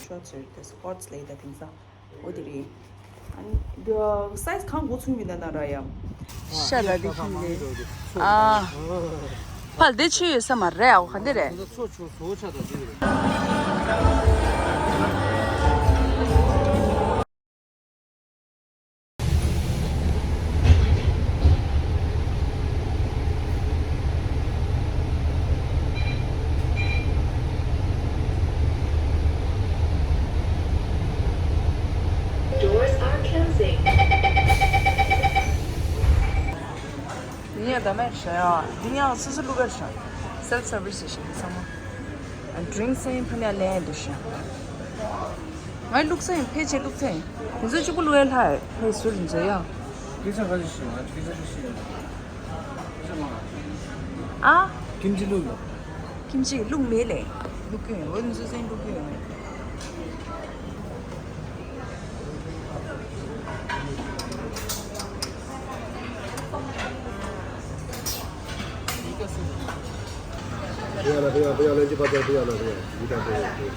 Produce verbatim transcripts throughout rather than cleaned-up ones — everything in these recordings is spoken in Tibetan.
ཤོ་ཚོད་དེ་སི་པོར་ཊི་ལེ་ད་དེང་སང་། འོ་དེ་རེད། ཨ་ནི་འདི་སའི་ཛི་གང་དགོས་ཚུལ་མི་འདུག་ན་ར་ཡ། ཤ་ལ་དེ་ཤིང་ལེ། ཨ། ཕལ་དེ་ཆུ་ཡོད་ས་མ་རེད། ཨ་ག་འདི་རེད། Doors are closing. འདི་ཡང་ད་མེད་ཤ་ཡ། འདི་ཡང་སོ་སོ་བླུག་གར་ཤ། སེལ་ཕི་སར་བི་སི་ཞིག་ཚང་མ། ཨ་ཌི་རིང་སི་ཡང་ཕ་ནས་ལེན་འདུག་ཤ། ང་བླུག་ས་ཡིན། ཕལ་ཆེར་བླུག་ས་ཡིན། དེ་ཚོ་གཅིག་པུ་བླུག་ཡ་ལྷ་ཕལ་ཟུར་འཛོལ་ཡ། སྐད་ཆ་ག་ཚོད་ཤེས་ང་སྐད་ཆ་ག་ཤེས་ཡོད། ཨ། ཀིམ་ཅི་བླུག་ཡོད། ཀིམ་ཅི་བླུག་མེད་ལེ། བླུག་གི་ཡོད། འོ་འཛོལ་ས་ཡིན། བླུག་གི་ཡོད། भैया ला, भैया, भैया, लेंची पाता है, भैया ला, भैया, भैया, भैया।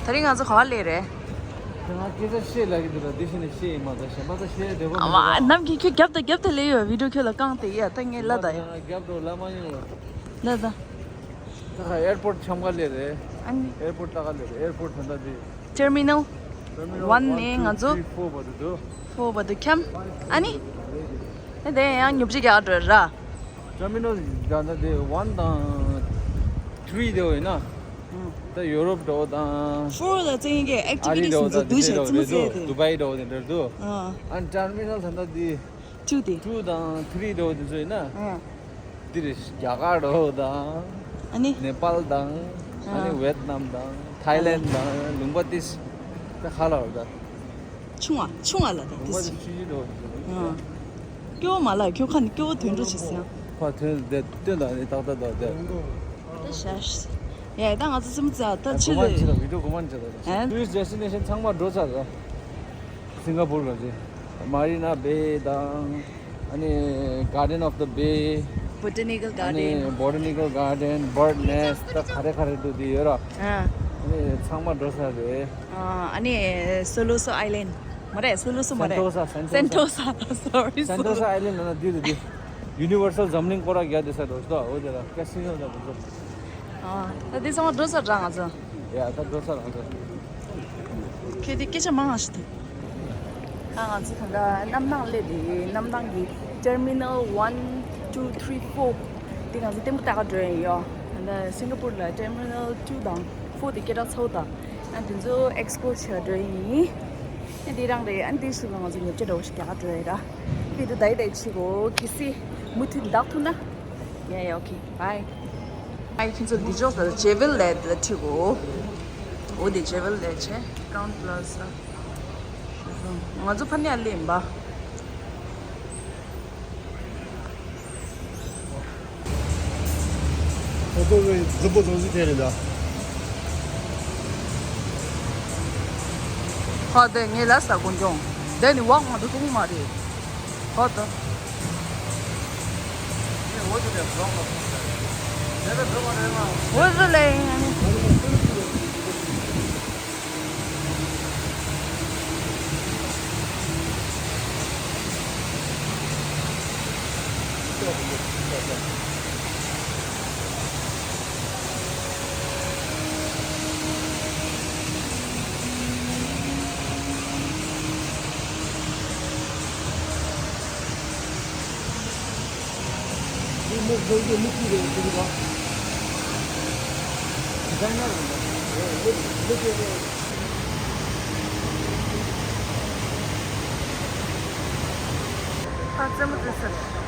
དེ་རིང་ང་ཚོ་ག་པར་སླེབས་རེད། ང་སྐད་ཆ་བཤད་ལབ་ཀྱི་འདུག་ལ། འདི་བཞིན་ནས་བཤད་ཡིན་མ་གཏོགས་གཞན་པ་ད་བཤད་བདེ་པོ་མི་འདུག་ཨ་མ་ནམ་རྒྱུན་ཁྱོད་རྒྱབ་དང་རྒྱབ་དེ་སླེབས་ཡོད། བི་ཌིའོ་ཁྱོད་ལ་བཀང་དེ་ཡ། ད་ངས་ལབ་ད་ཡ། རྒྱབ་འགྲོ་ལབ་མ་ཡོང་ལ། ལབ་ད། ད་ཁ་ཨེར་པོར་ཊི་འཆམ་ག་སླེབས་རེད། ཨ་ནི། ཨེར་པོར་ཊི་ལྟ་ག་སླེབས་རེད། ཨེར་པོར་ཊི་ད་ལྟ་དེ། ཊར་མི་ནལ་ཝན་ནས་ང་ཚོ་ཊུ་ཐི་རི་ཕོར་བར་དུ་འགྲོ། ཕོར་བར་དུ་འཁྱམ། ཨ་ནི། ཨེ་དེ་ཡང་ཉོ་ཆ་རྒྱག་འགྲོ་ར། ཊར་མི་ནལ་ད་ལྟ་དེ་ཝན་དང་ཐི་རི་དེ་ཡོད་ན། ད་ཡོ་རོབ་འགྲོ་དང་། ཕོར་ལ་བཙན་གྱི་ཨེག་ཊི་ཝི་ཊི་སི་འདུག་ཤག་ཚང་མ་ཟེར་དེ། དུ་བའི་འགྲོ་དེ་འདྲ་འདུག་ཨ་ཨ་ཊར་མི་ནལ་ད་ལྟ་དེ། ཊུ་དེ། ཊུ་དང་ཐི་རི་འགྲོ་དེ་ཚོ་ཡིན་ན། ཨ། འདི་རེད། རྒྱ་གར་འགྲོ་དང་། ཨ་ནི། ནེ་པཱལ་དང་། ཨ་ནི་ཝེད་ནམ་དང་ཐའི་ལེན་དང་ལུང་པ་ཏིས་ད་ཧ་ལ་བ་ད། ཆུང་བ་ཆུང་བ་ལ་ད་ལུང་པ་ཏིས་ཏིས་ཆུང་ཆུང་འགྲོ་དེ་ཚོ་རེད། ཨ། སྐྱོ་བོ་མ་ལ་ཁྱོད་ཁ་ནས་སྐྱོ་བོ་དོན་འགྲོ་བྱེད་སྲིད་ཨ། ཕ་དོན་དེ་སྟོན་དང་ནི་ཏག་ཏག་ཏག་དེ། ད་ཤ་ཤ། ཡ་ད་ང་ཚོ་སེམས་ཙ་ད་ཨ་ཕྱི་གོ་མན་ལ་ཆེ་ལ་བི་ཌིའོ་གོ་མན་ཆེ་ལ་ཨ། ཊུ་རི་སི་ཊི་ཌེ་སི་ཊི་ནེ་ཤན་ཚང་མ་འགྲོ་ཚར་ར། སིང་ག་པུར་ལ་རེད། མ་རི་ན་བེ་དང་། ཨ་ནི་Garden of the Bay། Botanical Garden། Botanical Garden། Bird Nest། ད་ག་རེ་ག་རེ་འདུག་དེ་ཡོད་ར། ཨ། ཨ་ནི་ཚང་མ་འགྲོ་ས་རེད། ཨ་ནི་སོ་ལོ་སོ་ཨའི་ལན། མ་རེད། སོ་ལོ་སོ་མ་རེད། སེན་ཊོ་ས། སེན་ཊོ་ས། སོ་རི། སེན་ཊོ་ས་ཨའི་ལན་ལ་ན་འདི་རེད་འདི། ཡུ་ནི་ཝར་སལ་འཛམ་གླིང་སྐོར་ར་རྒྱག་དེ་ས་འགྲོ་ཤི་ཏོ། འོ་དེ་ར་ཀ་སི་ནོ་ད་འགྲོ་ཤི། ཨ། ད་དེ་ཚང་མ་འགྲོ་ས་རང་ང་ཚོ། ཡ་ད་འགྲོ་ས་རང་ཚོ། ཁྱོད་དེ་སྐད་ཆ་མང་ང་ཞིག་འདུག་ཨ་ང་ཚོ་ད་ལྟ་གནམ་ཐང་སླེབས་དེ། གནམ་ཐང་གི་ཊར་མི་ནལ་ཝན་ཊུ་ཐི་རི་ཕོར་དེ་ང་ཚོ་ལྟད་མོ་ལྟ་ག་འགྲོ་ཡིན་ཡོ། ད་ལྟ་སིང་ག་པུར་ལ་ཊར་མི་ནལ་ཊུ་དང་ཕོར་དེ་སྐད་གྲགས་ཚ་བོ་དང་། ཨ་དེ་ཚོ་ཨེག་སི་པོ་ལ་ཆ་འགྲོ་ཡིན། ཨ་དེ་རང་རེད། ཨ་དེ་ཤུ་ག་ང་ཚོ་ཉོ་ཆ་འདྲ་བོ་ཞིག་རྒྱག་ག་འགྲོ་ཡིན་ར། ཁྱེད་དུ་ད་ཡི་ད་ཡི་ཆི་གོ་གི་སི་མུ་མཐུད་བདག་ཐུབ་ན། ཡ་ཡ་ཨོ་ཁེ་བྷའི། ཨའི་ཁྱེད་ཚོ་འདི་ཕྱོགས་ལ་ཇེ་ཝེལ་ལེ་ད་ཁྲིད་གོ། འོ་དེ་ཇེ་ཝེལ་ལེ་ཆེ་ཀྲའུན་པ་ལ་ཟ། ང་ཚོ་ཕ་ནས་སླེབས་ཡིན་པ། ཨོ་ཏོ་བའི་རྫི་པོ་རྫོང་སྲིད་ཐེ་རེད་ད། ཧོ་དེ་ངས་ལ་ས་དགོན་སྐྱོང་། དེ་ནི་ཝག་མ་དུ་གཏོང་མ་རེད། ཧོ་ད། འོ་ཟི་ལེ་ཡིན། རྩེད་མོ་རྩེ་ས་རེད།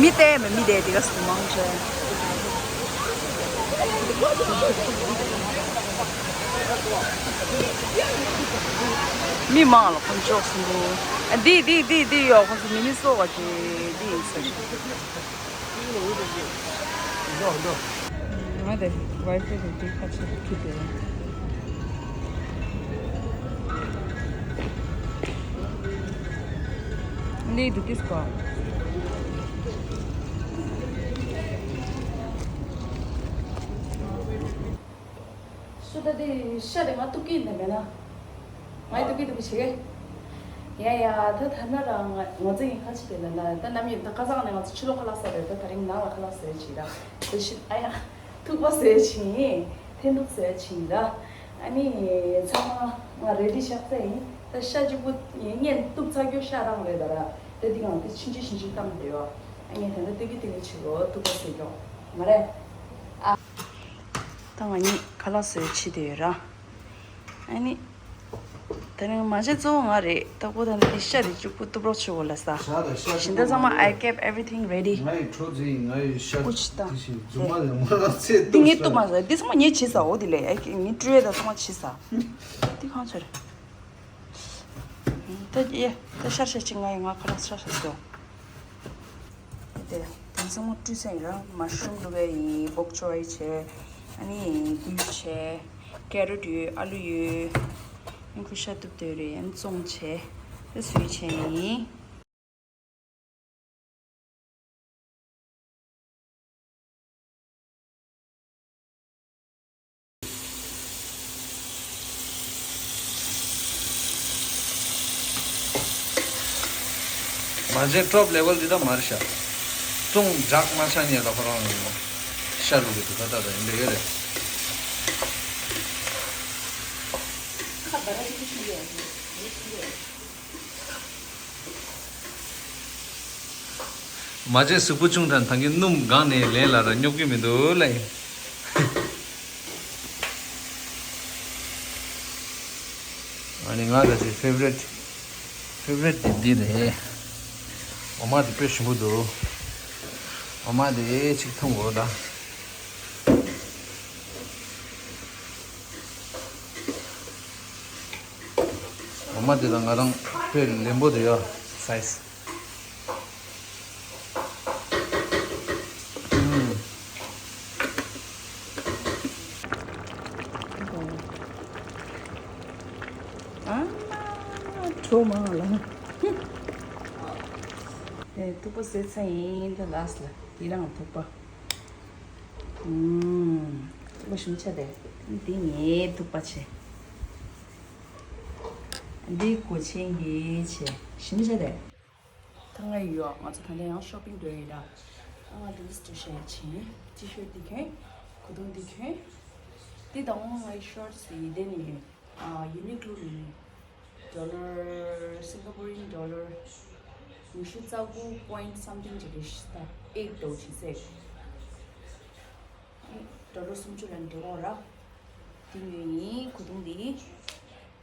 མི་དེ་མི་མི་དེ་དེ་ག་སུ་མང་ཆེ། མི་མང་ལ་ཁོང་ཅོག་སུ་འདུག་འདི་འདི་འདི་འདི་ཡོ་ཁོང་སུ་མི་མི་སོ་བ་ཅི་འདི་ཡིན་ཟེར། ང་དེ་ཝའི་ཕའི་དེ་འདི་ཁ་ཆེ་ཁྱི་དེ་འདི་འདུག་ཏིས་པ། སུ་ད་དེ་ཤ་དེ་ང་གཏུབ་ཀྱི་ཡིན་ད་མེད་ན། ང་ཡི་གཏུབ་ཀྱི་གཏུབ་ཀྱི་བྱེད་གི། ཡ་ཡ་ད་ད་ན་རང་ང་ང་ཚོ་ཡིན་ཁ་ཆེ་དེ་ལ་ན་ད་ནམ་ཡིན་ད་ཁ་སང་ནས་ང་ཚོ་ཕྱི་ལོགས་ཁ་ལག་ཟ་རེད། ད་ད་རིང་ནང་ལ་ཁ་ལག་ཟ་བྱེད་ར། དེ་ཤི་ཨ་ཡ་ཐུག་པ་ཟ་བྱེད་ཡིན། འཐེན་ཐུག་ཟ་བྱེད་ཡིན་ར། ཨ་ནི་ཚང་མ་ང་རེ་ཌི་ཤག་ཚ་ཡིན། ད་ཤ་གཅིག་པུ་ཡིན་ངས་གཏུབ་ཚར་རྒྱུ་ཤ་རང་རེད་ད་ར། ད་འདི་གང་དེ་ཕྱིན་ཅི་ཕྱིན་ཅི་བཏང་བསྡད་ཡོད། ཨ་ངས་ད་ལྟ་སྟོན་གི་སྟོན་གི་བྱེད་དགོས་ཐུག་པ་ཟ་རྒྱུ་མ་རེད། ཨ། ད་ང་གཉིས་ཁ་ལག་བཟོས་བྱེད་དེ་ཡོད་ར། ཨ་ནི། ད་ནི་མ་བྱས་གཙོ་བོ་ང་རེད། ད་ཁོ་ད་ནི་ཤ་རེ་གཅིག་པུ་གཏུབ་རོགས་བྱེད་འོ་ལ་ས། ཤ་དང་ཤ་ཞིང་ད་ཚང་མ་གཏུབ་I kept everything ready། ང་ཡི་ཁྲོ་ཚིག་ང་ཡི་ཤ་ཀུ་ཆི་དང་དེ་བཞིན་རྫུན་མ་ལས་མ་ལ་ཚེ་འདི་ངས་གཏུབ་མ་ཟ། འདི་ཚང་མ་ངས་བྱེད་ས་འོ་དེ་ལས་ཨ་ངས་སྤྲོད་ད་ཚང་མ་བྱེད་ས། འདི་གང་ཚར། ད་ཡེ་ད་ཤར་ཤར་ཅིག་ང་ཡི་ང་ཁ་ལག་ཤར་ཤར་ཟོ། དེ་དེ་ཚང་མ་བཀྲུས་ཚར་ཡིན་ར། མ་ཤུམ་འདུག་གས་ཡིན་བོག་ཅོའི་བྱས། ཨ་ནི་འབུལ་བྱས། ཀེ་རོ་ཊི་ཡོད། ཨ་ལུ་ཡོད། ཨ་ཁུ་ཤ་གཏུབ་དེ་རེད། ཨ་ནི་བཙོང་བྱས། དེ་སུའི་བྱས་ཡིན། མ་བྱས་ཀྲོབ་ལེ་ཝལ་འདི་ད་མར་ཤ། བཙོང་འཇག་མ་ཤ་ཉེ་ད་ཁོ་རང་ཤ་ལུག་གི་དུ་ད་ད་ད་ཡིན་འདི་ཡོད་རེད། མ་བྱས་གཟུགས་པོ་ཆུང་དྲགས་ཐང་གི་སྣུམ་སྒང་ནས་ལེན་ལ་ར་སྙོབ་ཀྱི་མི་འདུག་ལ་ཡིན། ཨ་ནི་ང་ལ་ཅིག་ཕེ་ཝ་རེཊ་ཕེ་ཝ་རེཊ་དེ་འདི་རེད། འོ་མ་དེ་དཔེ་ཞིམ་པོ་འདུག་འོ་མ་དེ་ཅིག་འཐུང་དགོས་ད། འོ་མ་དེ་ལ་ང་རང་དཔེ་ལེན་པོ་དེ་ཡོད་སའི་ཛི། ཨ་མ་གྲོ་མང་ལ། ཨེ་ཐུག་པ་བཟོས་ཚར་ཡིན་ད་ལགས་ལ་དེ་རང་ཐུག་པ། ཨུམ། ཐུག་པ་ཞིམ་ཆ་དེ། འདི་ངའི་ཐུག་པ་ཆེ། འདི་གོ་ཆེན་གྱི་ཆེ། ཞིམ་ཆ་དེ། ད་ང་ཡོད་ང་ཚོ་ད་ལྟ་ཡང་ཤོ་པིང་འགྲོ་ཡིན་ར། ཨ་ང་འདི་འདི་སུ་ཞེས་ཕྱིན། ཊི་ཤར་ཊི་འདི་གྱོན། གོས་ཐུང་འདི་གྱོན། འདི་དང་ང་ཡི་ཤོར་ཊི་སི་འདི་ནི། ཨ་ཡུ་ནི་ཀློ་ནས་ཌོ་ལར་སིང་ག་པོ་རི་ཡན་ཌོ་ལར་ཉི་ཤུ་རྩ་དགུ་པོ་ཡིན་ཊི་སམ་ཐིང་ཅིག་རེད་ཤག་ད་ཨེ་ཊི་ཌོ་ལར་ཅིག་ཟེར། ཌོ་ལར་སུམ་ཅུ་ལ་འགྲོ་འོང་ར། དེ་ཉོས་ཡིན། གོས་ཐུང་འདི་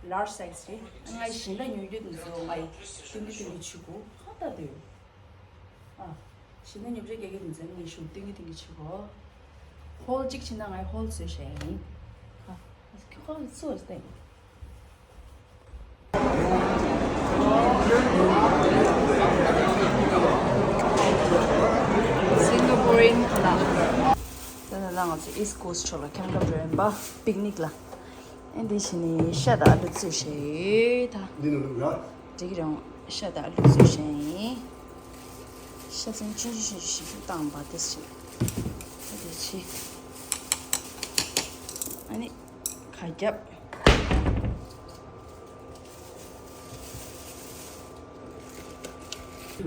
ལར་ཇི་སའི་ཛི་རེད། ང་ཡི་ཞིང་ལ་ཉོ་རྒྱུ་དེ་ཚོ་ང་ཡི་སྟོན་གྱི་སྟོན་གྱི་ཆུ་གུ་ཧ་ད་དོད། ཨ། ཞིང་ལ་ཉོ་རྒྱུ་རྒྱག་གི་དེ་ཚོ་ངས་ཞུ་སྟོན་གྱི་སྟོན་གྱི་ཆུ་གུ། ཧོལ་གཅིག་བྱིན་ན་ང་ཡི་ཧོལ་བཟོས་བཞག་ཡིན། ཨ། ཁྱོད་ཁོ་ཚོ་བལྟས། ད་ནི་ལ་ང་ཚོ་East Coast ཕྱོགས་ལ་Camp Crab རོལ་པ་པིག་ནིག་ལ། ཨེ་འདི་བྱས་ནས་ཤ་དང་ཨ་ལུ་བཙོས་བྱས་ད། འདི་ནི་ལུག་ར། འགྲིག་རང་ཤ་དང་ཨ་ལུ་བཙོས་བྱས་ཡིན། ཤ་ཚན་ཆུང་ཆུང་ཆུང་ཆུང་ཞིག་བཏང་བ་དེ་བྱས། ད་དེ་བྱས། ཨ་ནི་ཁ་རྒྱབ།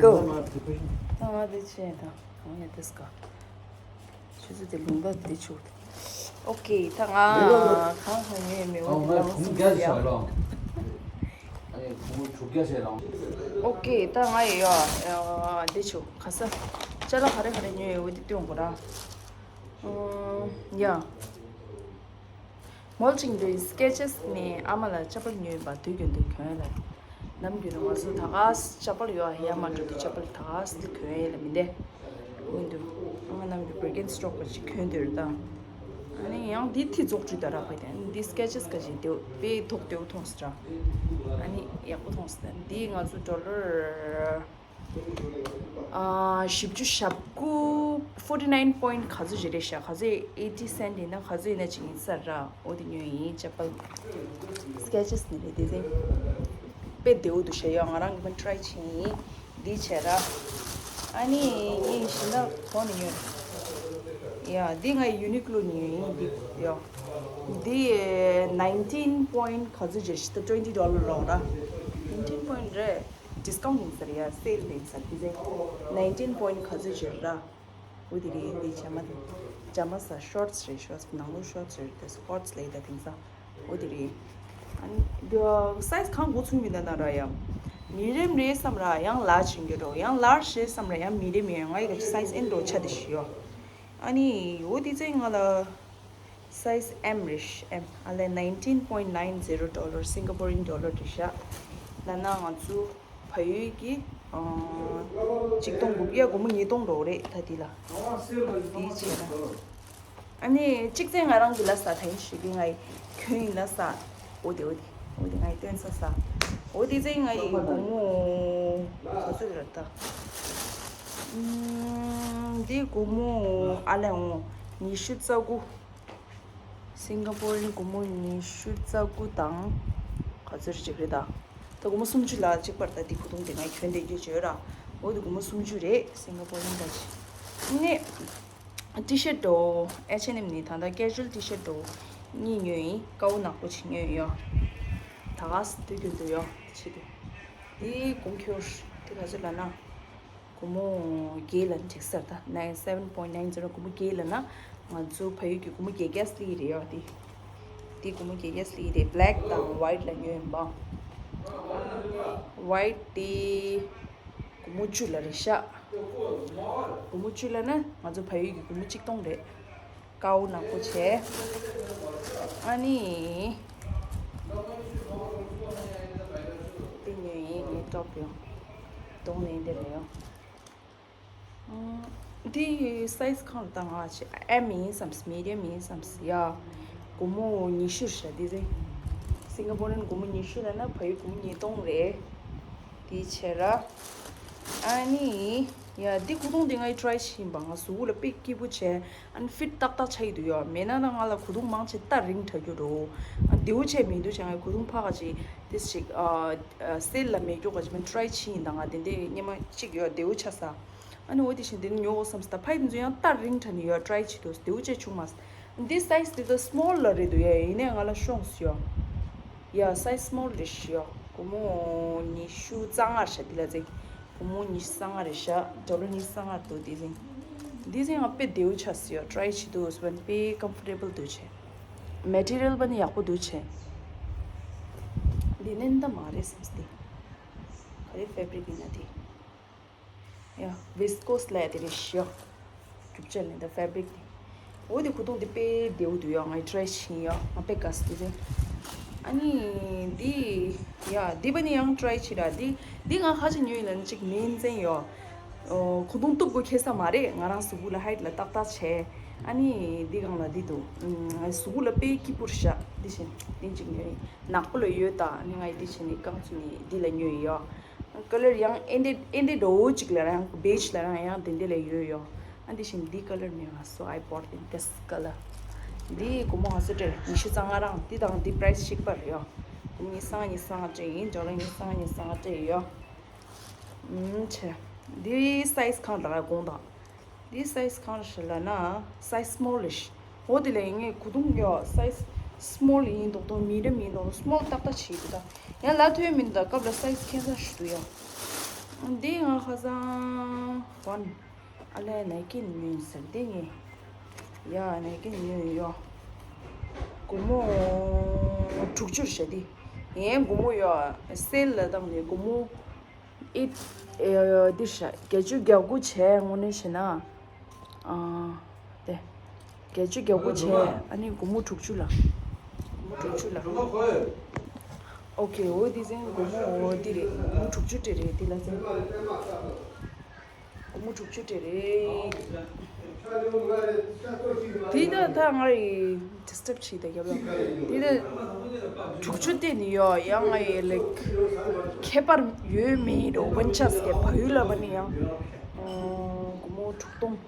Go. ད་ང་དེ་བྱས་ད། གང་ཡང་དེ་སྐ་ཆུ་ཚོད་དེ་ལུང་པ་དེ་ཆུ། ཨོ་ཀེ། ད་ང་གང་གང་ཡོད་མེད་འོ་དེ་ལ་སུམ་ཡ་ལོ། ཨོ་ཀེ། ད་ང་ཡོད་ཡ་དེ་ཆུ་ག་ས་ཅ་ལག་ག་རེ་ག་རེ་ཉོས་ཡོད་འོ་དེ་སྟོན་དགོས་ར། ཡ། མོལ་ཅིང་དུ་སྐེ་ཅེས་ནས་ཨ་མ་ལ་ཅ་པལ་ཉོས་པ་དུས་རྒྱུན་དུ་གྱོན་ལ། ནམ་རྒྱུན་ང་ཚོ་ད་ག་ས་ཅ་པལ་ཡོད་ཡ་མ་འགྲོ་དུས་ཅ་པལ་ད་ག་ས་དུ་གྱོན་ཡ་ལ་མི་འདས། འོན་ཏུ་ཨ་མ་ནམ་རྒྱུན་བིར་གེན་སི་ཊོག་ག་ཅིག་གྱོན་དུས་རེད་ད། ཨ་ནི་ཡང་འདི་ཐི་རྫོགས་གྲུ་ད་རག་པ་དེ་འདི་སྐེ་ཅེས་ག་ཅིག་དེ་དཔེ་ཐོག་དེའུ་མཐོང་སི་ད། ཨ་ནི་ཡག་པོ་མཐོང་སི་ད་འདི་ང་ཚོ་ཌོ་ལར། ཨ། བཞི་བཅུ་ཞེ་དགུ། forty nine point ག་ཚོད་ཅིག་རེད་ཤག་ག་ཚོད་eighty cent ཡིན་ན་ག་ཚོད་ཡིན་ན་ཅིག་ཡིན་ས་ར། འོ་དེ་ཉོས་ཡིན་ཅ་པལ། སྐེ་ཅེས་ནི་རེད་དེ་ཟིན། དཔེ་བདེ་བོ་འདུག་ཤག་ཡོ་ང་རང་གི་མ་ཊི་རའི་བྱས་ཡིན། འདི་བྱས་ར། ཨ་ནི་ངས་ཤི་ན་གོང་ནས་ཉོས། ཡ་འདི་ང་ཡུ་ནི་ཀློ་ནས་ཉོས་ཡིན་འདི་ཡོ། འདི་nineteen point ག་ཚོད་ཅིག་རེད་ཤག twenty dollar ལོག་ར། nineteen point རེད། ཌིས་ཀའུན་ཊི་ཡིན་ས་རེད་ཡ། སེལ་ཡིན་ས་དེ་ཚེ་nineteen point ག་ཚོད་ཅིག་རེད་ར། འོ་དེ་རེད་དེ་བྱ་མ་དེ། བྱ་མ་ས་ཤོར་ཊི་སི་རེད་ཤོར་ཊི་སི་ནང་ལོགས་ཤོར་ཊི་སི་རེད་དེ་སི་པོར་ཊི་སི་ལེ་ད་དེང་སང་། འོ་དེ་རེད། ཨ་ནི་སའི་ཛི་གང་གོ་ཚུལ་མི་འདུག་ན་ར་ཡ། མི་རེམ་རེད་བསམ་ར་ཡང་ལར་ཇི་ཡིན་གྱི་རོ་ཡང་ལར་ཇི་རེད་བསམ་ར་ཡང་མི་རེམ་ཡིན་ང་ཡི་ག་ཅི་སའི་ཛི་ཨེན་རོ་ཆ་དེ་ཤི་ཡོ། ཨ་ནི་འོ་དེ་ཚེ་ང་ལ། སའི་ཛི་ཨེམ་རེད་ཤག་ཨེམ། ཨ་ལས་nineteen point nine zero dollar Singaporean dollar རེད་ཤག་ལ་ན་ང་ཚོ་ཕ་ཡུལ་གྱི་ཨ་ཆིག་སྟོང་དགུ་བརྒྱ་སྒོར་མོ་ཉིས་སྟོང་འགྲོ་རེད་ད་དེ་ལ། དེའི་རྗེས་ལ། ཨ་ནི་གཅིག་ཚེ་ང་རང་གི་ལ་ས་ད་ཡིན་ཞུ་གི་ང་ཡི་ཁྱོད་ཡིན་ལ་ས། འོ་དེ་འོ་དེ་འོ་དེ་ང་ཡི་སྟོན་ས་ས། འོ་དེ་ཚེ་ང་ཡི་སྒོར་མོ་ག་ཚོད་རེད་ད། ཨུམ། འདི་སྒོར་མོ་ཨ་ལས་འོང་ཉི་ཤུ་རྩ་དགུ། སིང་ག་པོར་ནི་སྒོར་མོ་ཉི་ཤུ་རྩ་དགུ་དང་། ག་ཚོད་ཅིག་རེད་ད། ད་སྒོར་མོ་སུམ་ཅུ་ལ་གཅིག་པར་ད་འདི་གོ་ཐུང་དེ་ང་གྱོན་བསྡད་རྒྱུ་བརྗོད་ར། འོ་དེ་སྒོར་མོ་སུམ་ཅུ་རེད་སིང་ག་པོར་ནི་ད་ཅི། ནི། ཊི་ཤར་ཊི་འགྲོ། ཨེཆ་ཨེན་ཨེམ་ནི་ད་ལྟ་ཀེ་ཞུ་ཨལ་ཊི་ཤར་ཊི་འགྲོ། གཉིས་ཉོས་ཡིན་ཀའུ་ནག་པོ་ཅིག་ཉོས་ཡོད། ད་ག་ས་དུས་རྒྱུན་དུ་ཡོད་ཆེད་དུ། དེ་གོང་ཁྱོར་དེ་ག་ཚོད་ལ་ན། སྒོར་མོ་བརྒྱད་ལ་འགྲིག་ས་རེད་ད། nine seven point nine zero སྒོར་མོ་བརྒྱད་ལ་ན། ང་ཚོ་ཕ་ཡུལ་གྱི་སྒོར་མོ་བརྒྱད་བརྒྱ་སླེབས་རེད་ཡ་དེ། དེ་སྒོར་མོ་བརྒྱད་བརྒྱ་སླེབས་རེད་བྷེ་ལེག་དང་ཝའིཊ་ལ་ཉོས་ཡིན་པ། ཝའིཊ་དེ་སྒོར་མོ་བཅུ་ལ་རེད་ཤག་སྒོར་མོ་བཅུ་ལ་ན་ང་ཚོ་ཕ་ཡུལ་གྱི་སྒོར་མོ་གཅིག་སྟོང་རེད། ཀའུ་ནག་པོ་བྱས། ཨ་ནི། དེ་ཉོས་ཡིན་ངའི་ཊོབ་ཡང་། གདོང་ནས་འདི་རེད་ཡང་། འདི་སའི་ཛི་གང་ལ་ད་ང་ཆེ་ཨེམ་ཡིན་བསམ་སི་མི་ཌི་ཡམ་ཡིན་བསམ་སི་ཡ། སྒོར་མོ་ཉི་ཤུ་རེད་འདི་རེད། སིང་ག་པོར་ནི་སྒོར་མོ་ཉི་ཤུ་ལ་ན་ཕ་ཡུལ་སྒོར་མོ་ཉིས་སྟོང་རེད། དེ་བྱས་ར། ཨ་ནི། ཡ་འདི་ཁུ་ཐུང་འདི་ངའི་ཊི་རའི་བྱས་ཡིན་པ་ང་གཟུགས་པོ་ལ་དཔེ་སྐྱིད་པོ་བྱས། ཨ་ནི་ཕིཊ་ཏག་ཏག་ཆགས་ཀྱི་འདུག་ཡ། མེད་ན་ན་ང་ལ་གོས་ཐུང་མང་ཆེ་སྟ་རིང་དྲགས་རྒྱུ་རོ། ཨ་བདེ་བོ་བྱས་མི་འདུག་བྱས་ངའི་གོས་ཐུང་ཕ་ག་ཅིག་དེ་ཞིག་ཨ་ཨ་སེལ་ལ་མེད་རྒྱུ་ག་ཅིག་མིན་ཊི་རའི་བྱས་ཡིན་ད་ང་དེ་འདྲའི་སྙེ་མ་གཅིག་ཡོད་བདེ་བོ་ཆགས་ས། ཨ་ནི་འོ་དེ་བཞིན་དེ་ནི་ཉོ་འོ་བསམ་སྟ་ཕ་ཡི་དེ་ཚོ་ཡང་སྟ་རིང་དྲགས་ནི་ཡོད་ཊི་རའི་བྱས་འདུག་བདེ་བོ་བྱས་བྱུང་མ་སོང་། འདི་སའི་ཛི་དེ་ཚོ་སི་མོལ་ལ་རེད་འདུག་ཡ། ཡིན་ནའི་ང་ལ་ཤོང་སོང་ཡ། ཡ་སའི་ཛི་སི་མོལ་རེད་ཤི་ཡ། སྒོར་མོ་ཉི་ཤུ་རྩ་ལྔ་རེད་ཤག་འདི་ལ་ཚེ། སྒོར་མོ་ཉི་ཤུ་རྩ་ལྔ་རེད་ཤག་ཌོ་ལར་ཉི་ཤུ་རྩ་ལྔ་འདུག་འདི་ཚེ། འདི་ཚེ་ང་དཔེ་བདེ་བོ་ཆགས་སོང་ཡ། ཊི་རའི་བྱས་འདུག་ཟེར་བ་ནི་དཔེ་ཀམ་ཕོར་ཊེ་བལ་འདུག་བྱས། མེ་ཊི་རི་ཡལ་བ་ནི་ཡག་པོ་འདུག་བྱས། འདི་ནི་འདི་མ་རེད་བསམ་སྟེ། ག་རེ་ཕེབ་རིག་ཡིན་ན་དེ། ཡ་ཝིས་ཀོ་སི་ལབ་ཡ་དེ་རེད་ཤག་རྒྱུ་ཆ་ལེན་ད་ཕེབ་རིག་དེ། འོ་དེ་གོས་ཐུང་དེ་དཔེ་བདེ་བོ་འདུག་ཡ། ངས་ཊི་རའི་བྱས་ཡ། ང་དཔེ་དགའ་སོང་དེ་ཚེ། ཨ་ནི་འདི། ཡ་འདི་པ་ནི་ཡང་ཊི་རའི་བྱས་ར། འདི་འདི་ང་ཁ་ཅིག་ཉོས་ཡིན་ལ་ནི་གཅིག་མིན་ཙན་ཡོ། ཨོ་གོས་ཐུང་གཏུབ་དགོས་ཁེལ་ས་མ་རེད། ང་རང་གཟུགས་པོ་ལ་ཧའིཊ་ལ་ཏག་ཏག་བྱས། ཨ་ནི་འདི་སྒང་ལ་འདི་འདུག་ཨུམ་ང་གཟུགས་པོ་ལ་དཔེ་སྐྱིད་པོ་རེད་ཤག་འདི་བྱས་འདི་གཅིག་ཉོས་ཡིན། ནག་པོ་ལ་ཡོད་ད། ཨ་ནི་ང་ཡི་འདི་བྱས་ནི་རྐང་ཚུགས་ནི་འདི་ལ་ཉོས་ཡིན་ཡོ། ཀ་ལར་ཡང་ཨེ་འདྲ་ཨེ་འདྲ་འདྲ་བོ་གཅིག་ལ་རང་བེཇ་ལ་རང་ཡང་དེ་འདྲ་ལ་ཡོད་ཡོད། ཨ་འདི་བཞིན་འདི་ཀ་ལར་མེད་པ། So I bought in this color. འདི་སྒོར་མོ་ག་ཚོད་སྤྲད། ཉི་ཤུ་རྩ་ལྔ་རང་། འདི་དང་འདི་པ་རའི་སི་གཅིག་པ་རེད་ཡ། སྒོར་མོ་ཉི་ཤུ་རྩ་ལྔ་ཉི་ཤུ་རྩ་ལྔ་སྤྲད་ཡིན། ཇོ་ལོ་ཉི་ཤུ་རྩ་ལྔ་ཉི་ཤུ་རྩ་ལྔ་སྤྲད་ཡོད། ཨུམ་ཆེ། འདི་སའི་ཛི་གང་ལ་དགོངས་དག་འདི་སའི་ཛི་གང་རེད་ལབ་ན་སའི་ཛི་སི་མོལ་ལིཤ། འོ་དེ་ལས་ངས་གོ་དུང་ཡོད། སའི་ཛི་སི་མོལ་ཡིན་མདོག་མདོག་མི་རེ་མིན་མདོག་མདོག་སི་མོལ་ཏག་ཏག་བྱེད་ཀྱི་འདུག་ད་ཡང་ལ་ཐོན་མིན་འདུག་སྐབས་ལ་སའི་ཛི་ཁྱད་མཚར་ཞིག་འདུག་ཡ། འདི་ང་ཁ་སང་ཝན། ཨ་ལས་ནའི་ཀི་ཉོས་ཟེར་འདི་ངས། ཡ་ནའི་ཀི་ཉོས་ཡོད། སྒོར་མོ་དྲུག་ཅུ་རེད་ཤག་འདི། ངས་སྒོར་མོ་ཡོད་སེལ་ལ་བཏང་ནས་སྒོར་མོ། ཨེ། ཨེ། འདི་ཤ་བརྒྱད་ཅུ་གྱ་དགུ་བྱས་དངོས་གནས་བྱས་ན། ཨ། དེ། བརྒྱད་ཅུ་གྱ་དགུ་བྱས་ཨ་ནི་སྒོར་མོ་དྲུག་ཅུ་ལ། སྒོར་མོ་དྲུག་ཅུ་ལ། ཨོ་ཀེ། འོ་འདི་ཚན་སྒོར་མོ་འོ་འདི་རེད། སྒོར་མོ་དྲུག་ཅུ་སྤྲད་རེད་འདི་ལ་ཚན། སྒོར་མོ་དྲུག་ཅུ་སྤྲད་རེད། འདི་ད་ད་ང་ཡི་ཌི་སི་ཊབ་བྱེད་ད་རྒྱབ་ལ། འདི་ད་དྲུག་ཅུ་སྟེར་ནི་ཡོད། ཡང་ང་ཡི་ལའིག་ཁྱད་པར་ཡོད་མེད་རོ་ཝན་ཆ་སི་གི་བལ་ཡུལ་ལ་བ་ནི་ཡང་། སྒོར་མོ་དྲུག་སྟོང་།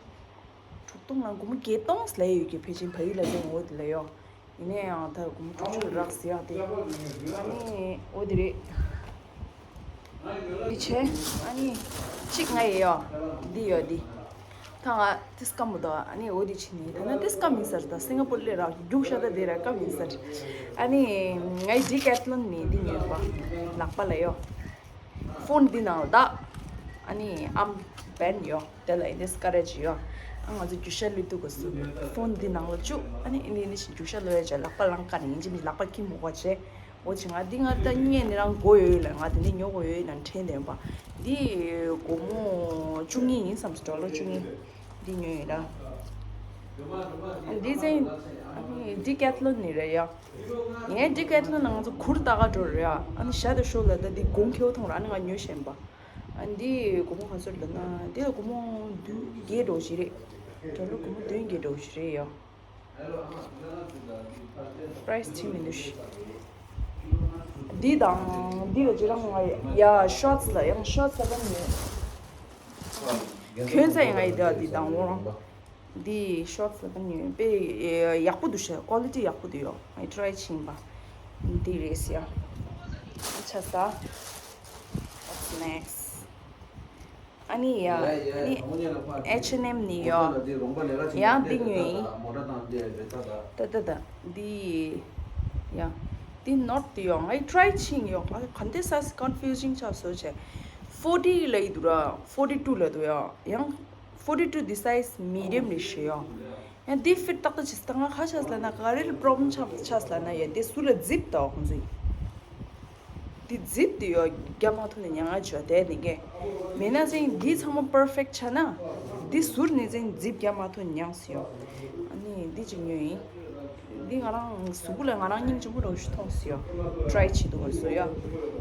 དྲུག་སྟོང་ལ་སྒོར་མོ་བརྒྱད་སྟོང་ལས་ཡོད་ཀྱི་ཕལ་ཆེར་བལ་ཡུལ་ལ་ཡོང་འོ་དེ་ལ་ཡོད། ཡིན་ན་ཡང་ད་སྒོར་མོ་དྲུག་ཅུ་རག་ཟེར་ཡག་དེ། ཨ་ནི་འོ་དེ་རེད། འདི་བྱས། ཨ་ནི་གཅིག་ང་ཡི་ཡོད། འདི་ཡོད་འདི། ད་ང་ཏིས་ཀ་མོ་དོ། ཨ་ནི་འོ་འདི་ཕྱིན་ནི་ད་ན་ཏིས་ཀ་མིན་ས་རེད། ད་སིང་ག་པུར་ལས་རག་རྒྱུག་ཤ་ད་དེ་ར་ཀ་མིན་ས་རེད། ཨ་ནི་ང་ཡི་ཌི་ཀེ་ཐ་ལོན་ནི་འདི་ཉོས་པ། ལག་པ་ལ་ཡོད། ཕོན་འདི་ནང་ལ་བཏགས། ཨ་ནི་ཨམ་བན་ཡོད། དེ་ལ་ཨིན་དེ་སི་ཀ་རེ་ཇི་ཡོད། ཨ་ང་ཚོ་རྒྱུག་ཤ་ལུས་དུས་སྐབས་སུ་ཕོན་འདི་ནང་ལ་བཅུག་ཨ་ནི་ཨིན་དེ་ནི་ཞིག་རྒྱུག་ཤ་ལུས་ཡ་ཅག་ལག་པ་ལང་ཀ་ནི་ཡིན་གཅིག་མིན་ལག་པ་ཁྱི་མུག་པ་བྱས། འོ་ཅི་ང་འདི་ང་ད་རྙེད་ནི་རང་མགོ་ཡོད་ལ་ང་དེ་འདི་ཉོ་དགོས་ཡོད་ལ་དྲན་དེ་ཡོད་པ། འདི་སྒོར་མོ་བཅུ་གཉིས་ཡིན་བསམ་སོང་ཌོ་ལར་བཅུ་གཉིས། འདི་ཉོས་ཡིན་ར། འདི་ཚན་ཌི་ཀེ་ཐ་ལོན་ནི་རེད་ཡ། ངས་ཌི་ཀེ་ཐ་ལོན་ལ་ང་ཚོ་གུར་ལྟ་ག་འགྲོ་རེད་ཡ། ཨ་ནི་ཞྭ་དེ་ཤོར་ལ་ད་འདི་གོང་ཁེའུ་ཐོང་ར་ཨ་ནི་ང་ཉོས་ཤེས་པ། ཨ་འདི་སྒོར་མོ་ག་ཚོད་ལབ་ན་འདི་ལ་སྒོར་མོ་བདུན་བརྒྱད་འགྲོ་ཞིག་རེད། ཌོ་ལར་སྒོར་མོ་བདུན་བརྒྱད་འགྲོ་ཞིག་རེད་ཡ། པ་རའི་སི་ཆེ་མི་འདུག་ཤི། འདི་དང་འདི་ལ་ཅི་རང་ང་ཡ་ཤོར་ཊི་སི་ལ་ཡང་ཤོར་ཊི་སི་ལ་ཡང་ཉོས། གྱོན་ས་ཡང་ང་ཡི་འདི་ལ་འདི་དང་འོང་། འདི་ཤོར་ཊི་སི་ལ་ད་ཉོས་པས་ཡག་པོ་འདུག་ཤག་ཀོ་ལི་ཊི་ཡག་པོ་འདུག་ཡོ། ང་ཡི་ཊི་རའི་བྱིན་པ། འདི་རེད་ཟེར་ཡ། ཆ་ས། What's next? ཨ་ནི་ཡ། ཨ་ནི་ཨེཆ་ཨེན་ཨེམ་ནི་ཡོ། ཡང་འདི་ཉོས་ཡིན། ད་ད་ད་འདི། ཡ། འདི་ནོཊ་འདི་ཡོ། ང་ཡི་ཊི་རའི་བྱིན་ཡོ། ང་ག་འདི་སའི་ཛི་ཀོན་ཕིའུ་ཛིང་ཆགས་སོང་བྱས། ཕོར་ཊི་ལབ་ཡི་འདུག་ར། ཕོར་ཊི་ཊུ་ལབ་འདུག་ཡོ། ཡང་། ཕོར་ཊི་ཊུ་འདི་སའི་ཛི་མི་ཌི་ཡམ་རེད་ཤག་ཡོ། ཡང་འདི་ཕིཊ་ཏག་ཏག་བྱས་ད་ང་ཁ་ཆགས་ལབ་ན་ག་རེ་ལ་པྲོབ་ལེམ་ཆགས་ཆགས་ལབ་ན་ཡ་འདི་ཟུར་ལ་ཛིབ་ལྟ་བ་ཁོང་ཚོ་ཡིན། འདི་ཛིབ་འདི་ཡོ་རྒྱ་མ་ཐོན་ནས་ཉང་ང་བྱོས་དེ་ནི་གས། མེད་ན་ཚེ་འདི་ཚང་མ་པར་ཕེག་ཆགས་ན། འདི་ཟུར་ནས་ཚེ་ཛིབ་རྒྱ་མ་ཐོན་ཉང་སི་ཡོ། ཨ་ནི་འདི་ཅིག་ཉོས་ཡིན། འདི་ང་རང་གཟུགས་པོ་ལ་ང་རང་སྙིང་རྗེ་མོ་འདྲ་བོ་ཞིག་མཐོང་སི་ཡོ། ཊི་རའི་བྱེད་འདུག་ག་བཟོ་ཡ།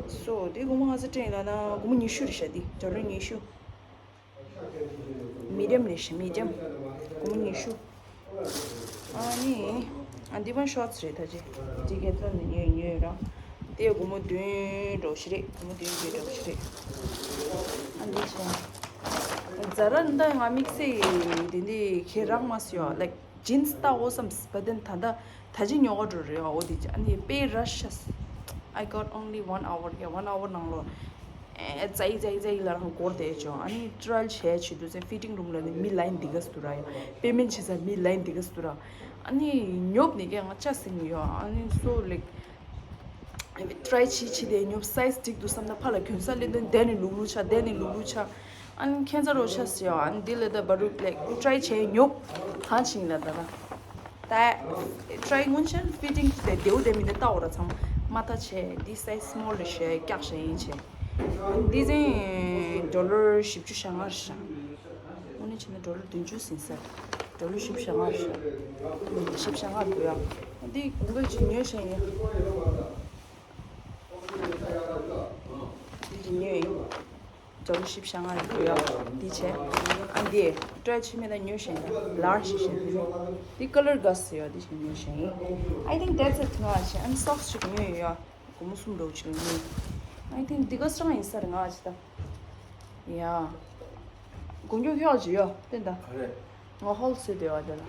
སོ་འདི་སྒོར་མོ་ག་ཚོད་སྤྲད་ཡིན་ལབ་ན་སྒོར་མོ་ཉི་ཤུ་རེད་ཤག་འདི་ཌོ་ལར་ཉི་ཤུ། མི་ཌི་ཡམ་རེད་ཤག་མི་ཌི་ཡམ། སྒོར་མོ་ཉི་ཤུ། ཨ་ནི། ཨ་འདི་བ་ཤོར་ཊི་སི་རེད་ད་ཅི། འདི་ག་ཚོད་ནས་ཉོས་ཉོས་ར། དེ་སྒོར་མོ་བདུན་འགྲོ་ཞིག་རེད། སྒོར་མོ་བདུན་བརྒྱད་འགྲོ་ཞིག་རེད། ཨ་འདི་བྱས། ཛ་ར་འདི་ང་དམིགས་བསལ་འདི་འདི་ཁྱེད་རང་མ་སུ་ཡོད་ལེགས། ཇིན་སི་ལྟ་འོ་བསམ་བ་དན་ད་ལྟ་ད་ཅི་ཉོ་ག་འགྲོ་རེད་འོ་དེ་ཨ་ནི་དཔེ་ར་ཤ། I got only one hour. Yeah, one hour ནང་ལོ། ཨེ་ཙའི་ཙའི་ཙའི་ལ་རང་འགོར་བསྡད་ཅོ། ཨ་ནི་ཊི་རའི་བྱས་བྱེད་དུས་ཚེ་ཕི་ཊིང་རུམ་ལ་ནི་མི་ལའིན་འདི་ག་སུ་ར་ཡ། པེ་མེན་བྱེད་ས་མི་ལའིན་འདི་ག་སུ་ར། ཨ་ནི་ཉོབ་ནི་ཀྱང་ང་ཅག་སེང་ཡོ། ཨ་ནི་སོ་ལེགས། ཊི་རའི་བྱེད་བྱེད་དེ་ཉོབ་སའི་ཛི་འགྲིག་འདུག་བསམ་ན་ཕར་ལ་གྱོན་ས་ལེན་དོན་དེ་ནི་ལུག་ལུག་ཆ་དེ་ནི་ལུག་ལུག་ཆ། ཨ་ནི་ཁྱེད་ཚ་རོ་ཆ་སི་ཡོ། ཨ་ནི་འདི་ལ་ད་བ་རུག་ལེགས་ཊི་རའི་བྱས་ཉོབ་གང་ཕྱིན་ལ་ད་ད། ད་ཊི་རའི་སྔོན་ཆད་ཕི་ཊིང་དེ་བདེའུ་དེ་མི་དེ་ལྟ་འོ་ར་ཚང་མ་ལྟ་བྱས་འདི་སའི་ཛི་སི་མོལ་རེད་ཤག་སྐྱག་ཤ་ཡིན་བྱས། འདི་ཚན་ཌོ་ལར་བཞི་བཅུ་ཞེ་ལྔ་རེད་ཤག་དངོས་གནས་བྱས་ན་ཌོ་ལར་བདུན་ཅུ་ཟིན་ས། ཌོ་ལར་བཞི་བཅུ་ཞེ་ལྔ་རེད་ཤག་བཞི་བཅུ་ཞེ་ལྔ་འདུག་ཡ། འདི་གོང་ག་ཅིག་ཉོས་ཤག་ཡིན། འདི་ཅིག་ཉོས་ཡིན། ཌོ་ལར་བཞི་བཅུ་ཞེ་ལྔ་རེད་འདུག་ཡ། འདི་བྱས། ཨ་འདི་ཊི་རའི་བྱེད་མེད་ན་ཉོས་ཤག་ཡིན། ལར་ཇི་ཞིག་འདི་ནི། འདི་ཀ་ལར་དགའ་སི་ཡོ། འདི་ཞིག་ཉོས་ཤག་ཡིན། I think that's it. ང་ཆེ་ཨན་སོག་སི་ཅིག་ཉོས་ཡོད་ཡ། སྒོར་མོ་གསུམ་འགྲོ་ཅིག་ཉོས། I think འདི་ག་སི་རང་ཡིན་ས་རེད་ང་ཆེ་ད། ཡ། དགུང་རྒྱུག་ཡོག་ཅིག་ཡོད་བསྟན་ད། ག་རེ། ང་ཧོལ་སེ་དེ་བ་དེ་ལ།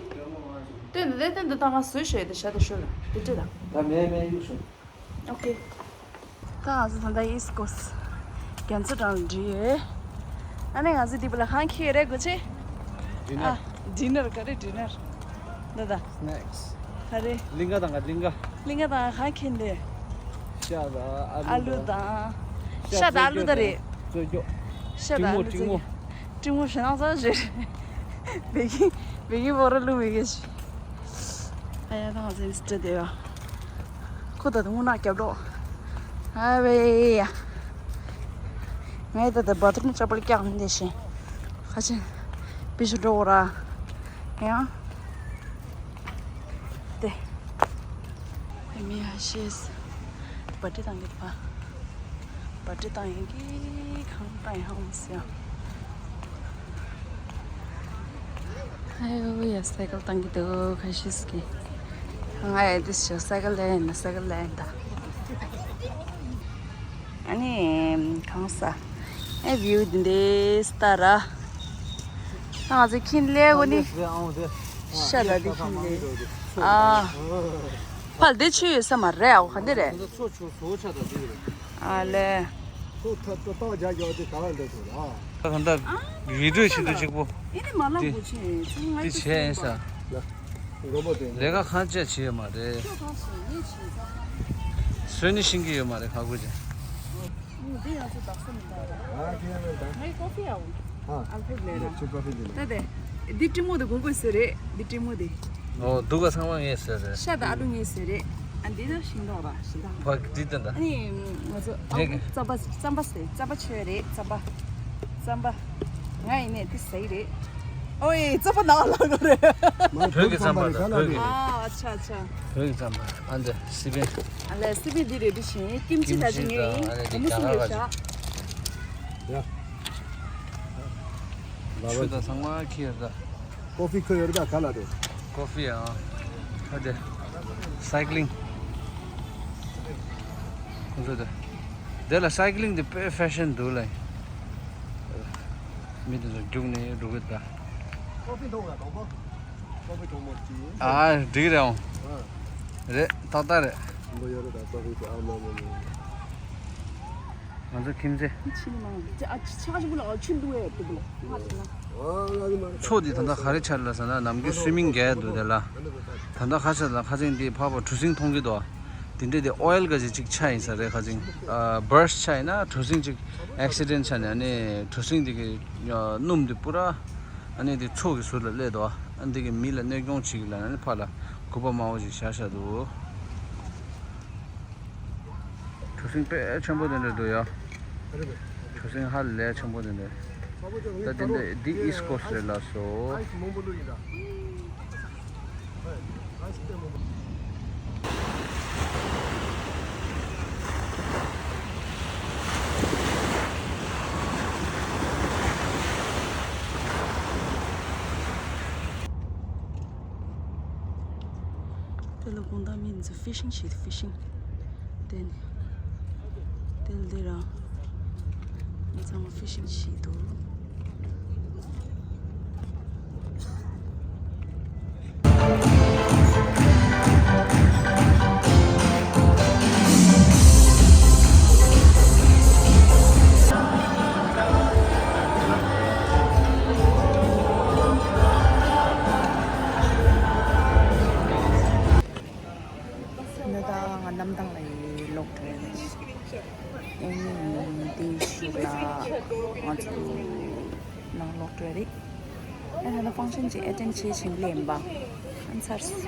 སྟོན་ད་དེ་སྟོན་ད་ད་ང་བཟོས་ཤོད་དེ་ཤ་དེ་ཤོད་ལ་དེ་ཅི་ད། ད་མེད་མེད་གཡུག་ཤོག་ཨོ་ཀེ། ད་ང་ཚོ་ད་ལྟ་ཨིས་ཀོ་སི་རྒྱ་མཚོ་འགྲམ་ལ་འགྲིལ་ཡོད། ཨ་ནི་ང་ཚོ་འདི་པ་ལ་ཁང་ཁྱེར་རེད་གོ་ཆེ། ཌི་ནར། ཨ། ཌི་ནར་ག་རེ་ཌི་ནར། ད་ད། སི་ནེག་སི། ག་རེ། གླིང་ག་དང་ག་གླིང་ག། གླིང་ག་དང་ག་ཁྱེར་འདི། ཤ་དང་ཨ་ལུ་དང་། ཤ་དང་ཨ་ལུ་ད་རེད། བཙོས་སྐྱོ། ཤ་དང་ཨ་ལུ་བཙོས་སྐྱོ། ཀྲིང་མོ་ཞེ་ནང་ཚང་ཞེ་རེད། བེ་གི་བེ་གི་བོ་ར་ལུ་བེ་གི་ཞེ། ཨ་ཡ་ད་ང་ཚོ་ཨིན་སི་ཊ་དེ་ཡོད། ཁོ་ད་དུང་རྔུལ་ནག་རྒྱབ་འགྲོ། ཨ་བེ་ཡ། ངས་ད་ལྟ་བ་ཐུར་ནི་ཅག་པར་བཀྱག་མི་འདི་བཞིན། ཁ་ཆེན། བི་ཤུ་འགྲོ་འོ་ར། ཡང་། དེ། ཨ་མི་ཧ་ཤེས། བ་ཏི་བཏང་གི་འདུག་པ། བ་ཏི་བཏང་ཡིན་གི་གང་བཏང་ཡང་མི་སྲིད་ཡང་། ཨ་ཡོ་ཡ་སའི་ཀལ་བཏང་གི་འདུག་ཁ་ཤས་ཀྱིས། ང་ཡ་དེ་ཞོ་སའི་ཀལ་ལེན་ན་སའི་ཀལ་ལེན་ད། ཨ་ནི་གང་ས། ཨེ་བིའུ་འདི་འདྲའི་སྟ་ར། ང་ཚོ་ཁྱིམ་ལས་གོ་ནི། ཤ་ད་འདི་ཁྱིམ་ལས། ཨ། ཕལ་དེ་ཆུ་ཡོད་ས་མ་རེད་ཨོ་ག་འདི་རེད། ཨ་ལེ། ད་ད་བི་ཌིའོ་བྱེད་དུས་གཅིག་པོ། ཨེ་ནི་མ་ལ་འདི་གོ་ཆེ་ཚང་ང་འདི་བྱས་ཡིན་ས། ལས་ཀ་གང་བྱས་བྱས་ཡོད་མ་རེད། སོན་ནི་ཤིང་གི་ཡོད་མ་རེད་ཁ་གུ་ཅན། འདི་ཡང་ཚོ་དག་ས་མི་འདུག་ངའི་ཀོ་ཧྥི་ཡའོ། ཨལ་ཕེབ་ལས་ར། ད་དེ། འདི་ཀྲིང་མོ་དེ་དགོང་དགོང་ཟེར་རེད། འདི་ཀྲིང་མོ་དེ། ཨོ་འདུག་ག་ཚང་མ་ངས་ཟེར་རེད། ཤ་དང་ཨ་ལུ་ངས་ཟེར་རེད། ཨ་འདི་ད་ཤིང་ཏོག་ར་ཤིང་ཏོག་ཕ་འདི་ད་ད། ཨ་ནི་ང་ཚོ་ཨ་ཁུ་རྩམ་པ་རྩམ་པ་ཟེར་རྩམ་པ་མཆོད་རེད་རྩམ་པ། རྩམ་པ། ང་ཡིན་ནས་དེ་ཟེར་རེད། ཨོའི་རྩམ་པ་ནང་ལ་ག་རེད། བོད་ཀྱི་རྩམ་པ་ད་བོད་ཀྱི། ཨ་ཨ་ཆ་ཨ་ཆ། བོད་ཀྱི་རྩམ་པ་ཨ་འདི་སི་པན། ཨ་ལས་སི་པན་འདི་རེད་འདི་བཞིན་ཀིམ་ཅི་ད་ཅི་ཉོས་ཡིན་དེ་མོ་སུ་ཉོས་ཤག་ཡ། ཆུ་དང་ཚང་མ་ཁྱེར་ད། ཀོ་ཧྥི་ཁོ་ཡོད་རེད་ད་ག་ལ་རེད། ཀོ་ཧྥི་ཨ། ཨ་དེ། སའི་ཀི་ལིང་། ཁོ་ཚོ་དེ། དེ་ལ་སའི་ཀི་ལིང་དེ་དཔེ་ཧྥེ་ཤན་འདུག་ལ། མི་དེ་ཚོ་རྒྱུགས་ནས་འགྲོ་གི་ད། ཀོ་ཧྥི་འཐུང་ང་དང་པོ། ཀོ་ཧྥི་འཐུང་མོ་ཅི། ཨ་འགྲིག་རེད་འོང་། ཨ། རེད་ཏག་ཏག་རེད། འབོ་ཡོད་རེད་ད་ཀོ་ཧྥི་དེ་ཨ་མ་མ་མ། ང་ཚོ་ཁྱིམ་མཚེས། ཕྱི་ནས་མ་ཡོང་། ཨ་ཅི་ཆ་ཅིག་ལ་ཆུ་འདུག་ཨེ་དེ་ལ་ང་ལ། མཚོ་འདི་ད་ལྟ་ག་རེ་ཆགས་ལ་ཟེར་ན་ནམ་རྒྱུན་སུའི་མིང་རྒྱག་འདུག་དེ་ལ། ད་ལྟ་ཁ་ཆགས་ལ་ཁ་ཚིང་འདི་ཕར་པ་གྲུ་གཟིངས་མཐོང་གི་འདུག་དེ་འདྲས་དེ་ཨོ་ཡལ་ག་ཅིག་ཅིག་ཆགས་ཡིན་ས་རེད་ཁ་ཚིང་། ཨ་བར་སི་ཆགས་ཡིན་ན་གྲུ་གཟིངས་ཅིག་ཨེག་སི་ཌེན་ཆགས་ནས་ཨ་ནི་གྲུ་གཟིངས་འདི་གི་སྣུམ་འདི་པུ་ར་ཨ་ནི་འདི་མཚོ་གི་ཟུར་ལ་སླེབས་འདུག་ཨ་འདི་གི་མི་ལ་གནོད་སྐྱོན་བྱེད་ཀྱི་ལ་ཨ་ནི་ཕར་ལ་གུས་པ་མང་བོ་ཞིག་བཞག་བཞག་འདུག་གྲུ་གཟིངས་དཔེ་ཆེན་པོ་དེ་འདྲ་འདུག་ཡ། གྲུ་གཟིངས་ཧ་ལས་ཆེན་པོ་དེ་འདྲ། ད་དེ་འདྲ་འདི་ཨིསཊ་ཀོ་སི་རེད་ལགས་སོ། དེ་ལ་དགོང་དག་མི་ཚོ་ཕི་ཤིང་བྱེད། ཕི་ཤིང་། དེ་ནས་དེ་ལ་འདི་རང་མི་ཚང་མ་ཕི་ཤིང་བྱེད་འདུག་ད་ལྟ་ང་གནམ་ཐང་ལ་ཡི་ལོག་འགྲོ་ཡ་ལ། ཨེ་ནི་དེའི་གཞུག་ལ་ང་ཚོ་ནང་ལོག་འགྲོ་ཡ་རེད། ཨ་ད་ལྟ་ཕང་ཤན་ཅིག་ཨེ་ཊེན་ཌ་བྱེད་བྱེད་ལས་ཡིན་པ། ཨ་ཚར་སོང་།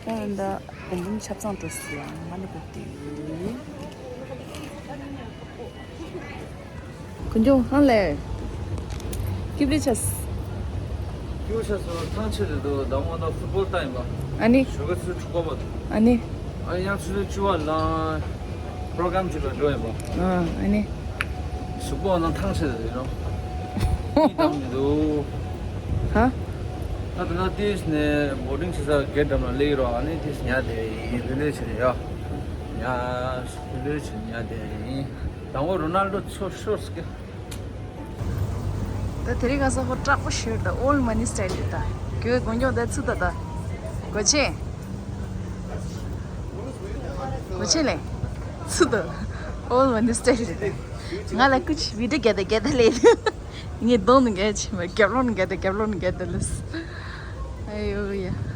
ཨ་ད་བུམ་བུམ་ཆབ་གཙང་འགྲོ་སྲིད་ཡ་ང་ནི་སྒུག་བསྡད་ཡོད། ཀུན་འབྱུང་ཧང་ལེ། ཀིབ་ལི་ཆས། ཀིབ་ལི་ཆས་སོ་ཐང་ཆད་རེད་འདུག་ཟླ་བ་སྔོན་ལ་ཕུཊ་བོལ་ལྟ་ཡིན་པ། ཨ་ནི། ཞོགས་ཀ་ཆུ་ཚོད་དྲུག་པ་བར་དུ། ཨ་ནི། ཨ་ཡང་ཆུ་ཚོད་བཅུ་པ་ལ་པྲོ་གྲམ་ཅིག་ལ་འགྲོ་ཡིན་པ། ཨ་ཨ་ནི། གཟུགས་པོ་ནང་ཐང་ཆད་རེད་ཡིན་ནོ། གཉིད་དམ་མི་འདུག་ཧ། ད་ད་ལྟ་ཏིས་ནས་བོར་ཌིང་བྱེད་ས་གེ་ཊི་འགྲམ་ལ་སླེབས་ཀྱི་རོགས། ཨ་ནི་ཏིས་ཉལ་བསྡད་ཡིན། ལྷོད་ལྷོད་བྱས་ནས་ཡོད། ཉལ་ལྷོད་ལྷོད་བྱས་ནས་ཉལ་བསྡད་ཡིན། དང་པོ་རོ་ནལ་ཌོ་ཚོ་ཤོར་སྐད། ད་ དེ་རིང་ཁ་སང་ཁོ་དྲག་པོ་ཞོར་ད་old money style རེད་ད། ཁྱོད་གོན་རྒྱུ་ད་ཚུ་ད་ད། གོ་ཆེ། གོ་ཆེ་ལེ། ཚུ་ད། old money style རེད་ད། ང་ལ་ཀུ་ཆི་བི་ཌི་ག་ད་ག་ད་ལེ། ངས་གདོང་ནས་ག་ཆི་མ་རྒྱབ་ལོགས་ནས་ག་ད་རྒྱབ་ལོགས་ནས་ག་ད་ལེ། ཨ་ཡོ་ཡ།